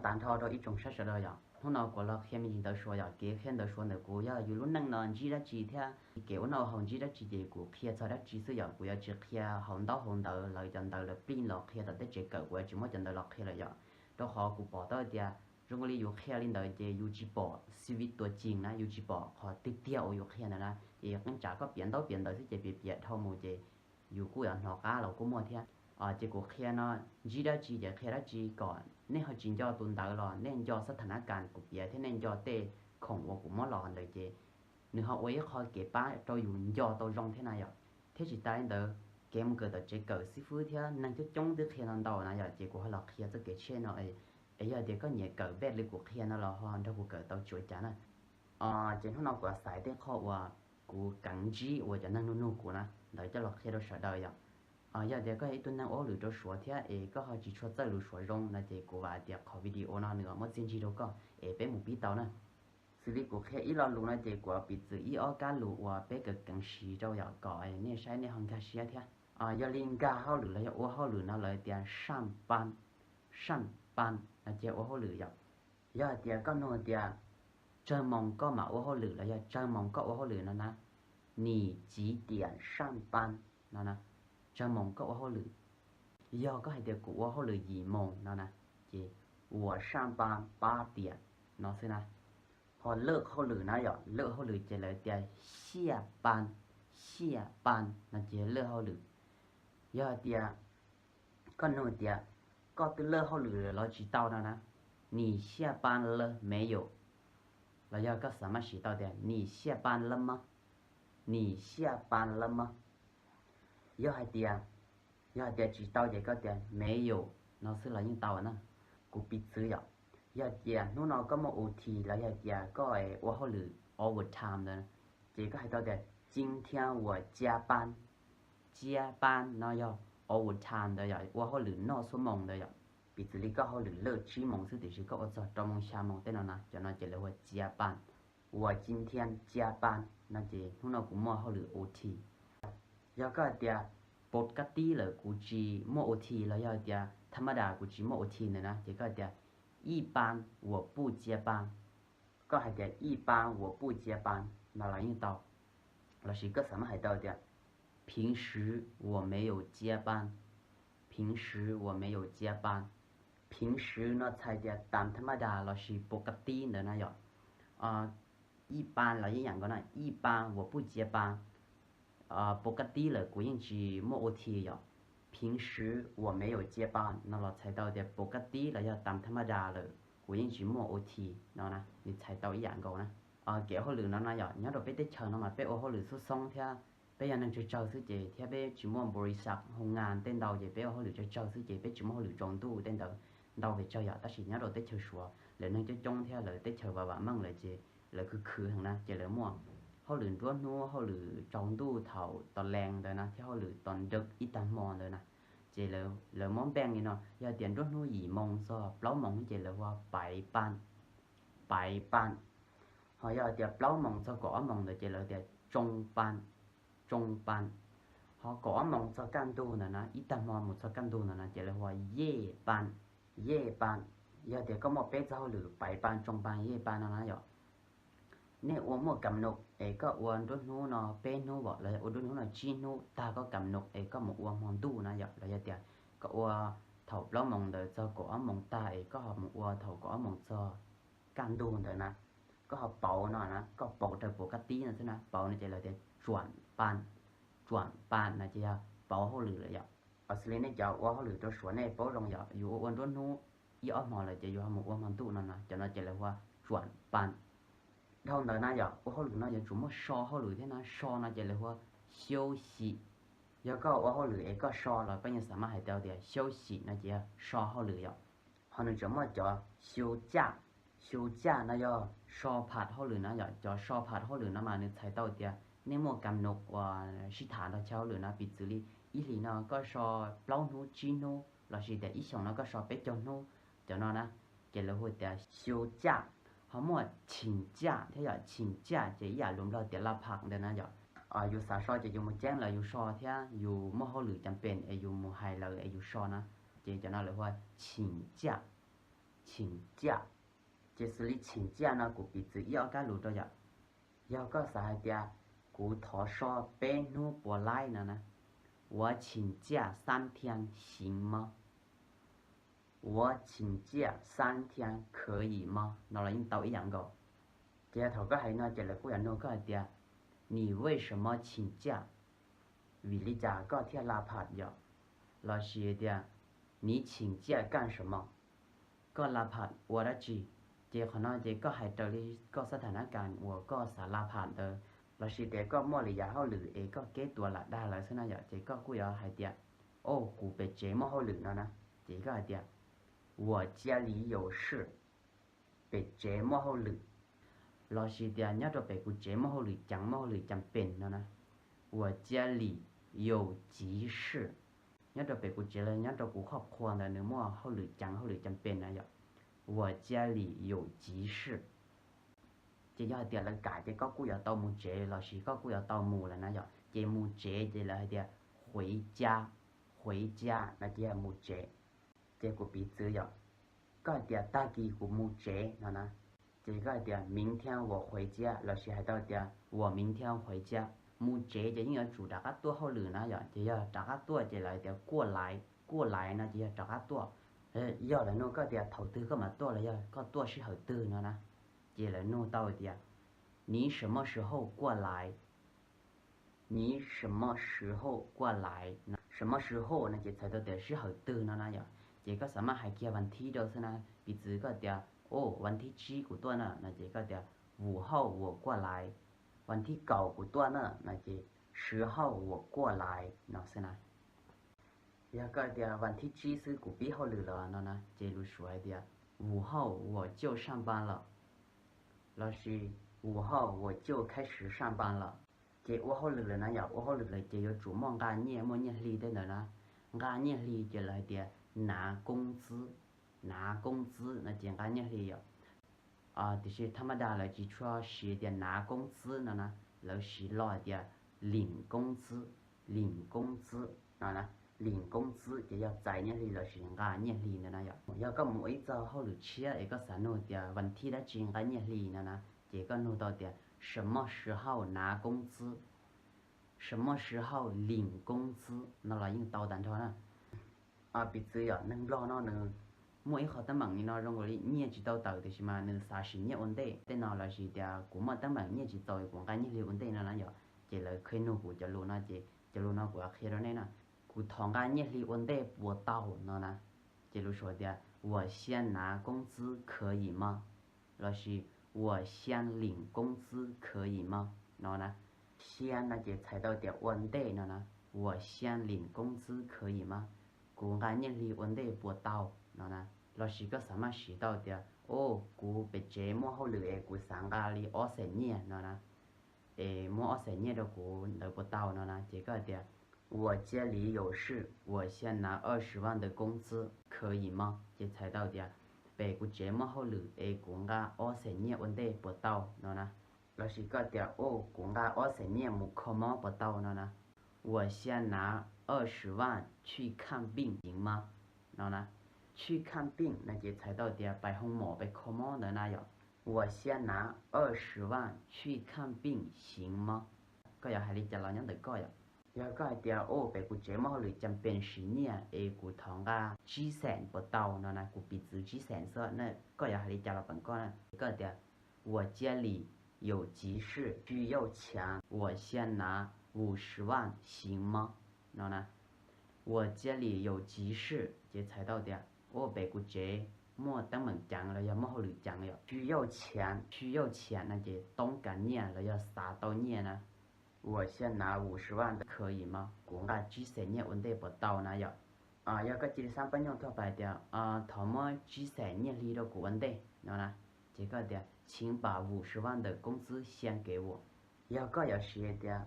Tag nrho rau ib tsoom saib sawv daws yom, hnub no kuv los qhia me ntsis ntawv Suav yom. Kev qhia ntawv Suav ntawm kuv yog yus lub neej no ntsib dab tsi thiab kev ua noj haus ntsib dab tsi ces kuv qhia txog dab tsi xwb yom. Kuv yuav tsis qhia hauv ntaub hauv ntawv lawv cov ntawv lawv print los qhia tom tej tsev kawm, kuv yuav tsis muab cov ntawv los qhia lawm yom. Rau qhov kuv pom tau tias zoo li yus qhia li ntawd ces yus tsis pom si vi tuas cees na, yus tsis pom qhov tiag tiag uas yus qhia ntawd na. Es qee tsam koj piav ntaub piav ntawv xwb ces piav piav dhau mus ces yus kuj yuav hnov qab los kuj muaj thiab. Ces kuv qhia no ntsib dab tsi ces qhia dab tsi kom nej ho tsis nco tus ntawv los nej nco xab thas nab kas kuv piav thiab nej nco tej khoom uas kuv muab los ntawd ces nws ho ua ib qho kev pab rau yus nco tau zoo thiab na yom. Thiab tsis tas li ntawd, kev mus kawm tom tsev kawm xib fwb thiab neeg coob coob twb qhia ntau ntau na yom, ces kuv ho los qhia txoj kev tshiab no. Es yog tias koj nyiam kawm npej li kuv qhia no los ho nrog kuv kawm tau tsis ua cas na. Ces hnub no kuv xaiv tej qho uas kuv keev ntsib uas cov neeg nug nug kuv na ntawd coj los qhia rau sawv daws yom. Yog tias koj yog ib tug neeg ua hauj lwm rau Suav thiab es koj ho tsis tshua txawj lus Suav zoo no ces kuv vam tias qhov video no nws muaj txiaj ntsig rau koj es peb mus pib tau na. Xws li kuv qhia ib lo lus no ces kuv piv txwv ib ob kab lus uas peb keev keev siv rau yom kom nej saib nej ho nkag siab thiab. Yog li nkag hauj lwm los yog ua hauj lwm no lawv tias saj pab, saj pab no ces ua hauj lwm yom. Yog hais tias koj nug tias tsawg moos koj mam ua hauj lwm los yog tsawg moos koj ua hauj lwm no na, nim civ tiam saj pab no na, tsawg moos koj ua hauj lwm. Yog koj hais tias kuv ua hauj lwm yim moos no na, ces ua saj pab pab tiam no xwb na. Ho lwj hauj lwm na yom, lwj hauj lwm ces lawv tias xia pab, xia pab no ces lwj hauj lwm. Yog hais tias koj nug tias koj twb lwj hauj lwm los tsis tau no na, nim xia pab lawm me yom, los yog koj xav maj siv tau tias nim xia pab lawm mab, nim xia pab lawm mab. Yog hais tias, yog hais tias tsis tau ces koj tias me yom no xwb los yeej tau na. Kuv piv txwv yom, yog tias hnub no koj muaj O T los yog tias koj ua hauj lwm overtime ntawd, ces koj hais tau tias 今天我加班, 加班 no yog overtime ntawd yom, ua hauj lwm noj xuab moos ntawd yom. Piv txwv li koj hauj lwm lwj tsib moos xwb tiam sis koj ua txog rau moos xya moos tej no na, cov no ces lawv ua 加班, 我今天加班 no ces hnub no kuv muaj hauj lwm O T. Yog koj hais tias ปกติ lawm kuv tsis muaj O T los yog tias ธรรมดา kuv tsis muaj O T ntawd na ces koj hais tias 一般我不加班, koj hais tias 一般我不加班 no los yeej tau. Lossis koj xav maj hais tau tias 平时我没有加班, 平时我没有加班. 平时 no txhais tias ตามธรรมดา lossis ปกติ ntawd na yom. 一般 los yeej yam nkaus na, 一般我不加班, ปกติ lawm kuv yeej tsis muaj O T yom. 平时我没有加班 no los txhais tau tias ปกติ los yog ตามธรรมดา lawm kuv yeej tsis muaj O T no na, nws txhais tau ib yam nkaus na. Kev hauj lwm no na yom, nyob rau peb teb chaws no mas peb ua hauj lwm xub xoob thiab peb yog neeg tsawg tsawg xwb ces thiab peb tsis muaj บริษัท โรงงาน tej ntau ces peb ua hauj lwm tsawg tsawg xwb ces peb tsis muaj hauj lwm tsaus ntuj tej ntawd ntau pes tsawg yom. Tab sis nyob rau teb chaws Suav lawv neeg coob coob thiab lawv teb chaws vam vam meej lawm ces lawv khwv khwv heev na ces lawv muaj hauj lwm nruab hnub, hauj lwm tsaus ntuj thaum tos lees ntawd na thiab hauj lwm tos nrwm ib tag hmo ntawd na. Ces lawv muab npeej li no, yog tias nruab hnub yim moos txog plaub moos ces lawv hu ua 白班, 白班. Ho yog tias plaub moos txog kaum ob moos ntawd ces lawv tias 中班, 中班. Ho kaum ob moos txog kaj ntug ntawd na, ib tag hmo mus txog kaj ntug ntawd na ces lawv hu ua 夜班, 夜班. Yog tias koj muaj peb txoj hauj lwm 白班, 中班, 夜班 no na yom, nej ua muaj kam num es koj ua nruab hnub no peb hnub vom los yog ua nruab hnub no tsib hnub tag koj kam num es koj mus ua hmo ntuj na yom, los yog tias koj ua thaum plaub moos ntawd txog kaum ob moos tag es koj ho mus ua thaum kaum ob moos txog kaj ntug ntawd na, koj ho pauv no na, koj pauv raws ปกติ no xwb na, pauv no ces lawv tias 转班, 转班 no ces yog pauv hauj lwm lawm yom. Xws li nej cov ua hauj lwm rau Suav nej paub zoo yom, yus ua ua nruab hnub ib ob hmo lawm ces yus ho mus ua hmo ntuj no na, cov no ces lawv hu ua 转班. Dhau ntawd na yom, ua hauj lwm no yuav tsum muaj so hauj lwm thiab na, so no ces lawv hu ua 休息. Yog koj ua hauj lwm es koj so los koj yeej xav maj hais tau tias 休息 no ces yog so hauj lwm yom. Ho nws tseem muaj cov 休假, 休假 no yog so pham hauj lwm na yom. Cov so pham hauj lwm no mas nws txhais tau tias nej muaj kam num uas sib tham nrog chaw hauj lwm na, piv txwv li ib hlis no koj so plaub hnub tsib hnub lossis tias ib xyoos no koj so peb caug hnub, cov no na ces lawv hu tias 休假. Ho muaj 请假 thiab yom, 请假 ces ib yam lus Nplog tias la pham ntawd na yom. Yus xav so ces yus mus ceeb lawv yus so thiab yus muaj hauj lwm cam pem es yus mus hais lawv es yus so na, ces cov no lawv hu ua 请假, 请假.请假. Ces xws li 请假 no kuv piv txwv ib ob kab lus rau yom. Yog koj xav hais tias kuv thov so peb hnub puas laib no na, 我请假三天行吗? 我请假三天可以吗? no los yeej tau ib yam nkaus. Ces yog thaum koj hais no ces lawv kuj yuav nug koj hais tias 你为什么请假? Vim li cas koj thiaj la pham yom? Lossis tias 你请假干什么? Koj la pham ua dab tsi? Ces qhov no ces koj hais raws li koj xab thas nab kas uas koj xav la pham ntawd, lossis tias koj muaj li yam hauj lwm es koj keb tuas lam dag lawv xwb na yom, ces koj kuj yuav hais tias, o, kuv pem tsev muaj hauj lwm no na. Ces koj hais tias 我家里有事, pem tsev muaj hauj lwm, lossis tias nyob rau pem kuv tsev muaj hauj lwm ceev, muaj hauj lwm ceev pem no na. 我家里有急事, nyob rau pem kuv tsev los nyob rau kuv khoj qhua ntawd nws muaj hauj lwm ceev, hauj lwm ceev pem na yom. 我家里有急事. Ces yog hais tias lawv kam ces koj kuj yuav tau mus tsev lossis koj kuj yuav tau mus lawm na yom. Ces mus tsev ces lawv hais tias 回家, 回家 no ces yog mus tsev. Ces kuv piv txwv yom, koj hais tias tag kis kuv mus tsev no na, ces koj hais tias 明天我回家 lossis hais tau tias 我明天回家. Mus tsev ces yeej yuav tsum rov qab tuaj hauj lwm na yom, ces yog rov qab tuaj ces lawv hais tias 过来, 过来 no ces yog rov qab tuaj. Yog lawv nug koj tias thaum twg koj mam tuaj los yog koj tuaj sij hawm twg no na, ces lawv nug tau tias 你什么时候过来? 你什么时候过来? 什么时候 no ces txhais tau tias sij hawm twg no na yom. Ces koj xav maj hais kiag วันที่ rau xwb na, piv txwv koj tias, o, วันที่七 kuv tuaj na no ces koj tias 五号我过来, วันที่เก้า kuv tuaj na no ces 十号我过来 no xwb na. Yog koj tias วันที่七 xwb kuv pib hauj lwm lawm no na, ces lus Suav hais tias 五号我就上班了, lossis 五号我就开始上班了. Ces ua hauj lwm lawm na yom, ua hauj lwm lawm ces yuav tsum muaj nqa nyiaj, muaj nyiaj hli tej ntawd na. Nqa nyiaj hli ces lawv hais tias 拿工资, 拿工资 no ces nqa nyiaj hli yom. Tiam sis thaj maj dag lawv tsis tshua siv tias 拿工资 no na, lawv siv lo hais tias 领工资, 领工资 no na. 领工资 ces yog txais nyiaj hli lossis nqa nyiaj hli ntawd na yom. Yog koj mus ua ib txog hauj lwm tshiab es koj xav nug tias วันที่ dab tsi nqa nyiaj hli no na, ces koj nug tau tias 什么时候拿工资, 什么时候领工资 no los yeej tau tag nrho na. Piv txwv yom, neeg Nplog no nws muaj ib qho teeb meem li no zoo nkaus li nyiaj tsis tau tawm tiam sis mas nws xav sim nyiaj ua ntej. Tej no lossis tias kuv muaj teeb meem nyiaj tsis txaus kuv nqa nyiaj hli ua ntej no na yom. Ces lawv qhia nug kuv cov lus no ces cov lus no kuv qhia rau nej na. Kuv thov nqa nyiaj hli ua ntej puas tau no na. Ces lus Suav tias 我先拿工资可以吗? Lossis 我先领工资可以吗? No na. 先 no ces txhais tau tias ua ntej no na, 我先领工资可以吗? Kuv nqa nyiaj hli ua ntej puas tau no na. Lossis koj xav maj siv tau tias, o, kuv pem tsev muaj hauj lwm es kuv xav nqa li ob xees nyiaj no na, es muab ob xees nyiaj rau kuv ntawd puas tau no na. Ces koj hais tias 我家里有事, 我先拿二十万的工资可以吗? Ces txhais tau tias pem kuv tsev muaj hauj lwm es kuv nqa ob xees nyiaj ua ntej puas tau no na. Lossis koj tias, o, kuv nqa ob xees nyiaj mus kho mob puas tau no na. 我先拿二十万去看病行吗? No na. 去看病 no ces txhais tau tias pais hoo mom pais kho mob ntawd na yom. 我先拿二十万去看病行吗? Koj yuav hais li cas los nyob ntawm koj yom. Yog koj hais tias, o, pem kuv tsev muaj hauj lwm cam pes siv nyiaj es kuv thov nqa tsib xees puas tau no na, kuv piv txwv tsib xees xwb na, koj yuav hais li cas los peem koj na. Koj hais tias, 我家里有急事需要钱, 我先拿五十万行吗? No na. 我家里有急事 ces txhais tau tias, o, pem kuv tsev muaj teeb meem ceev los yog muaj hauj lwm ceev yom. 需要钱, 需要钱 no ces toob kas nyiaj los yog xav tau nyiaj na. 我先拿五十万的可以吗? Kuv nqa tsib xees nyiaj ua ntej puas tau na yom. Yog koj cia li xab paj nyuj tuaj pais tias, thov muab tsib xees nyiaj hli rau kuv ua ntej no na. Ces koj tias, 请把五十万的工资先给我. Yog koj yuav siv tias,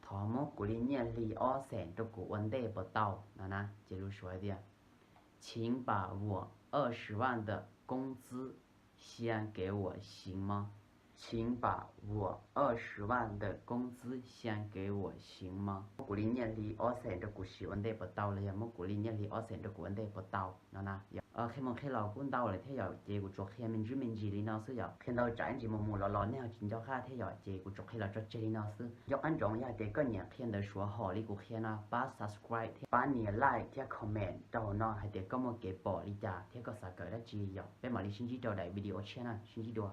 thov muab kuv li nyiaj hli ob xees rau kuv ua ntej puas tau no na. Ces lus Suav tias, 请把我二十万的工资先给我行吗?请把我二十万的工资先给我行吗？ Muab kuv li nyiaj hli ob xees rau kuv siv ua ntej puas tau los yog muab kuv li nyiaj hli ob xees rau kuv ua ntej puas tau no na. Qhia mus qhia los kuj ntau lawm thiab yom, ces kuv tsuas qhia me ntsis me ntsis li no xwb yom. Qhia ntau tsam ib ntsis mus mus los los nej ho tsis nco qab thiab yom, ces kuv tsuas qhia los tso tseg li no xwb. Nco qab ntsoov yog hais tias koj nyiam qhia ntawv Suav hom li kuv qhia no pab subscribe thiab pab nias like thiab comment rau hauv no hais tias koj muaj kev pom li cas thiab koj xav kawm dab tsi yom. Peb mam li sib ntsib rau daim video tshiab na, sib ntsib dua.